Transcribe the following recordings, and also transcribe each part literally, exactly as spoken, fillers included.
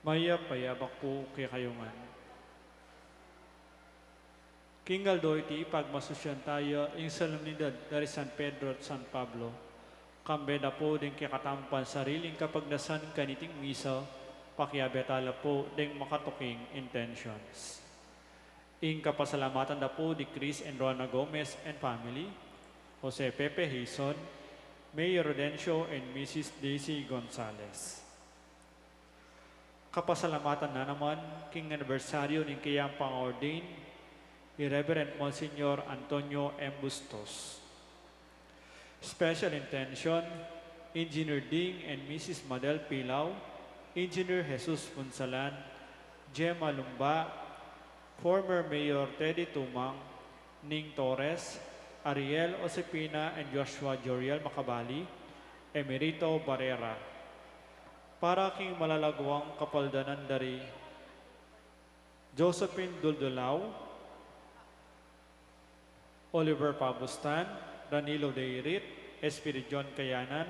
Mayap a yabak pu kekayu ngan. King aldo iti, pagmasusyan taya ing solemnidad da ri San Pedro at San Pablo, kambe da pu ding kekatamung pansariling kapagnasan kaniting misa, pakiabe tala pu ding makatuking intentions. Ing kapasalamatan da pu di Chris and Rona Gomez and family, Jose Pepe Hizon, Mayor Rodencio and Missus Daisy Gonzalez. Kapasalamatan na naman king anibersaryu ning kayang pang-ordain, i Reverend Monsignor Antonio M. Bustos. Special intention, Engineer Ding and Missus Madel Pilao, Engineer Jesus Punsalan, Gemma Lumba, former Mayor Teddy Tumang, Ning Torres, Ariel Josefina and Joshua Joriel Macabali, Emerito Barrera. Para king malalaguang kapaldanan da ri Josephine Duldulao, Oliver Pabustan, Danilo Deirit, Espiridion Kayanan,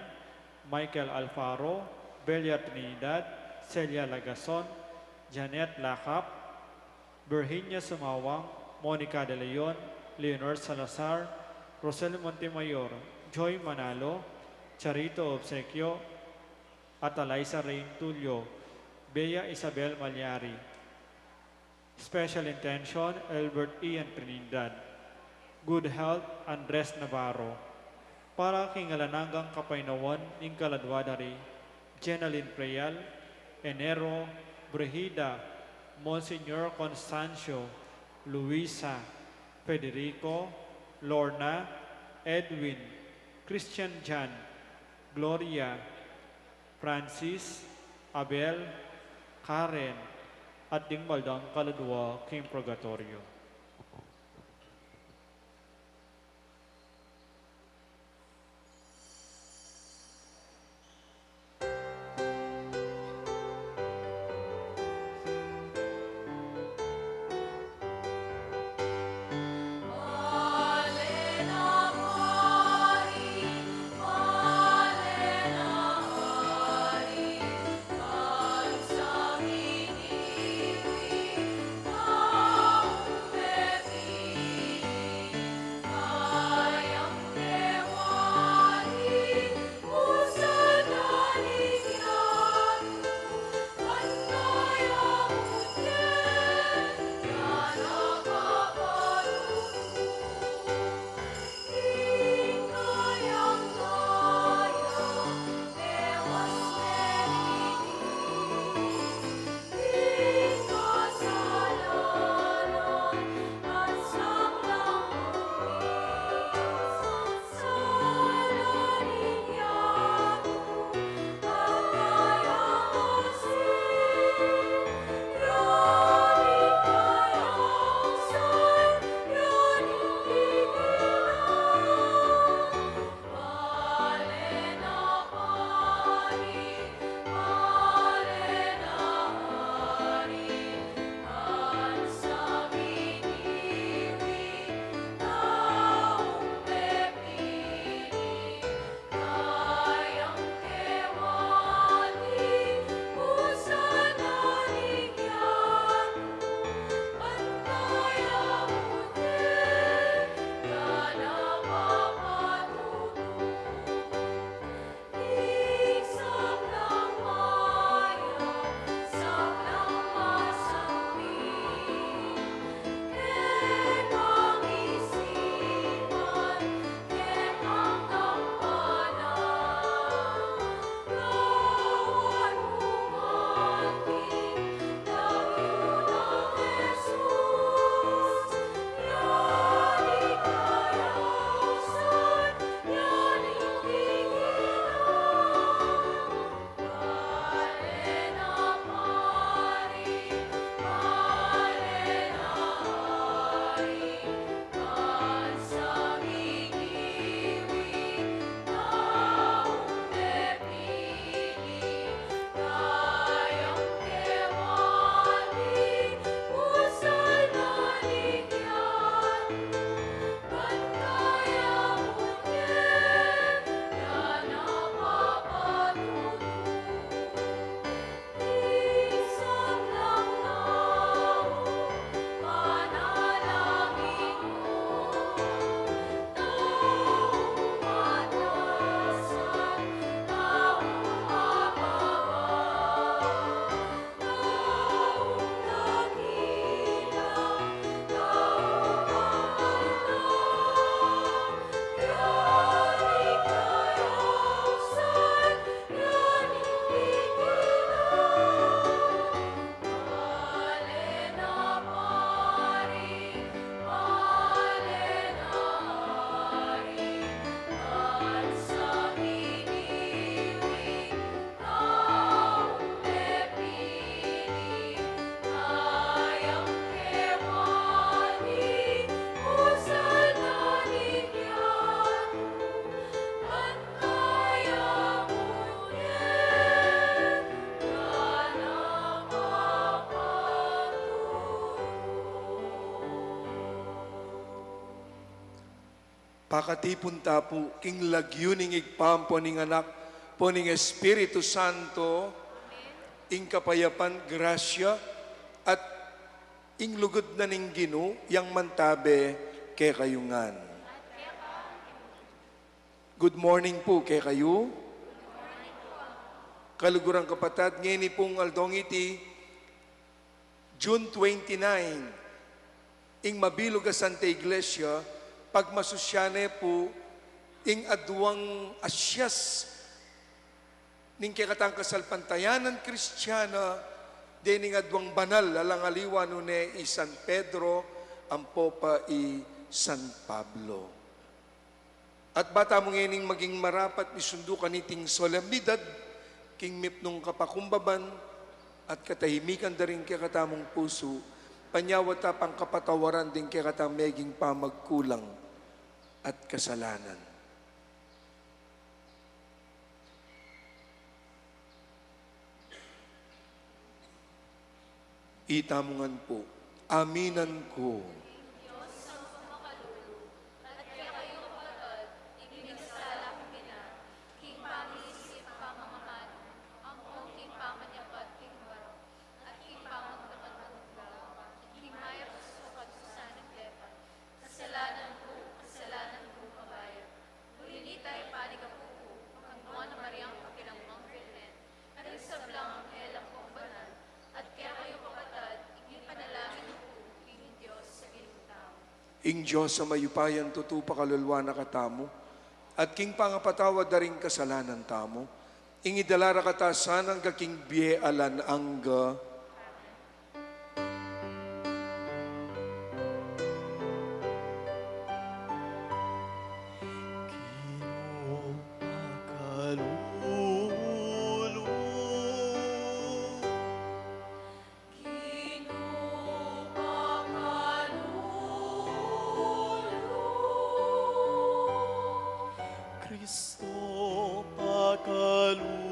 Michael Alfaro, Belia Trinidad, Celia Lagason, Janet Lacap, Virginia Sumawang, Monica De Leon, Leonor Salazar, Rosel Montemayor, Joy Manalo, Charito Obsequio, Atalaisa Reintulio, Bea Isabel Malyari. Special intention, Albert Ian Trinidad. Good health, Andres Navarro. Para king alang anggang kapaynawan ning kaladua da ri Jenalyn Preal, Enero, Brigida, Monsignor Constancio, Luisa, Federico, Lorna, Edwin, Christian John, Gloria, Francis, Abel, Karen, at ding maldang kaladua king purgatoryo. Pakatipun ta pu king lagyu ning Ibpa, ampo ning Anak, ampo ning Espiritu Santo, ing kapayapan, grasya, at ing lugud na ning Ginu, yang mantabe kekayu ngan. Good morning pu kekayu. Kaluguran kapatad, ngeni pung aldong iti, June twenty-nine, ing mabilug a Santa Iglesia, pagmasusyan ne pu ing aduang asyas ning kekatang kasalpantayanan Kristiana, dening aduang banal, alang aliwa nune i San Pedro, ampo pa i San Pablo. At ba tamu ngening maging marapat misundu kaniting solemnidad, king mipnung kapakumbaban at katahimikan da ring kekatamung pusu, panyawad ta pang kapatawaran ding kekatang meging pamagkulang at kasalanan. Itamu ngan pu. Aminan ku. Dios a makalulu, at kekayu, kapatad, ing minisala ku mina, king pamiisip, pamamanu, ampon king pamanyapat king marok, at king pamagdakal king gawa, at king mayap a sukat ku sanang depat. Kasalanan ku, kasalanan ku, kabayap. Uli na nita, ipanyawad ku pu kang Nuan a Mariang kapilanman Birhen, karing sablang anghel ampon banal, at kekayu, kapatad, ing ipanalangin ku pu king Dios a Ginu tamu. Ing Dios a mayupayang tutu pakaluluan na katamu, at king pangapatawad da ring kasalanan tamu, ing idala ra kata sana angga king bie alang angga. Ginu pakalulu. Ginu pakalulu. Kristo pakalulu.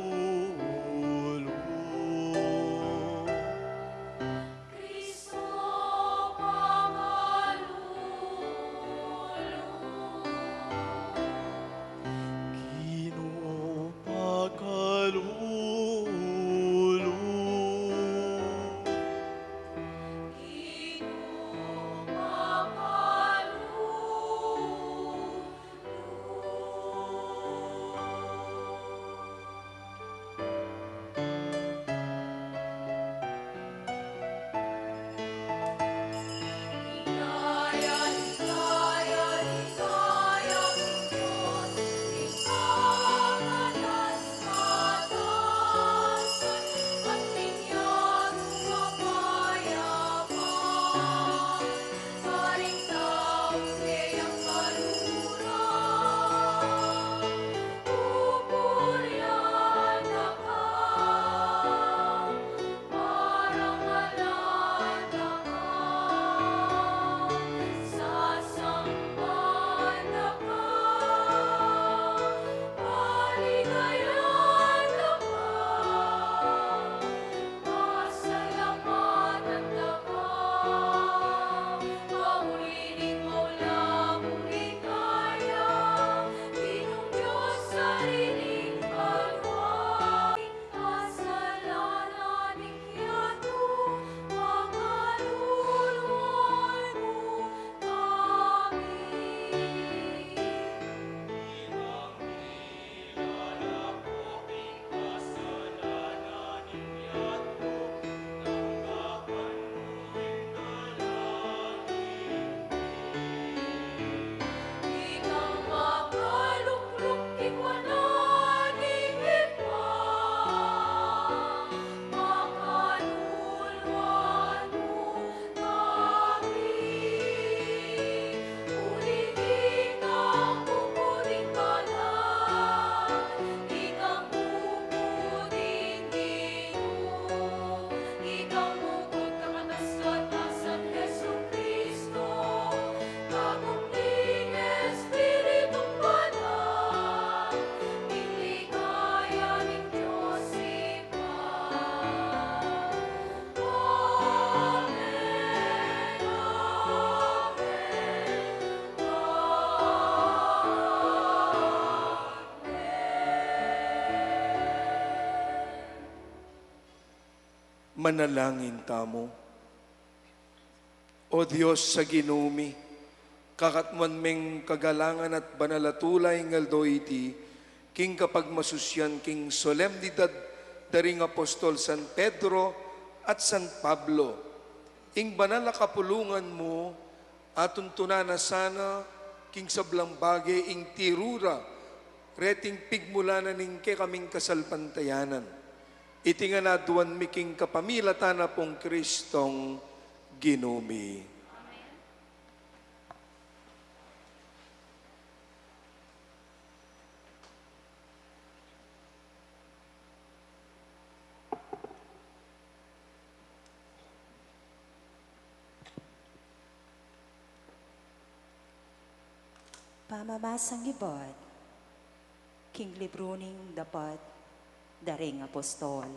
Manalangin tamu. O Dios a Ginu mi, kakatmuan meng kagalangan at banal a tula ing aldo iti, king kapagmasusyan king solemnidad da ring apostol San Pedro at San Pablo. Ing banal a kapulungan mu, atuntunan na sana king sablang bage ing tiru ra, reting pigmulan na ning kekaming kasalpantayanan. Iti ngan aduan mi king kapamilatan na pung Kristong Ginu mi. Pamamasang ibat king libru ning Dapat da ring Apostol.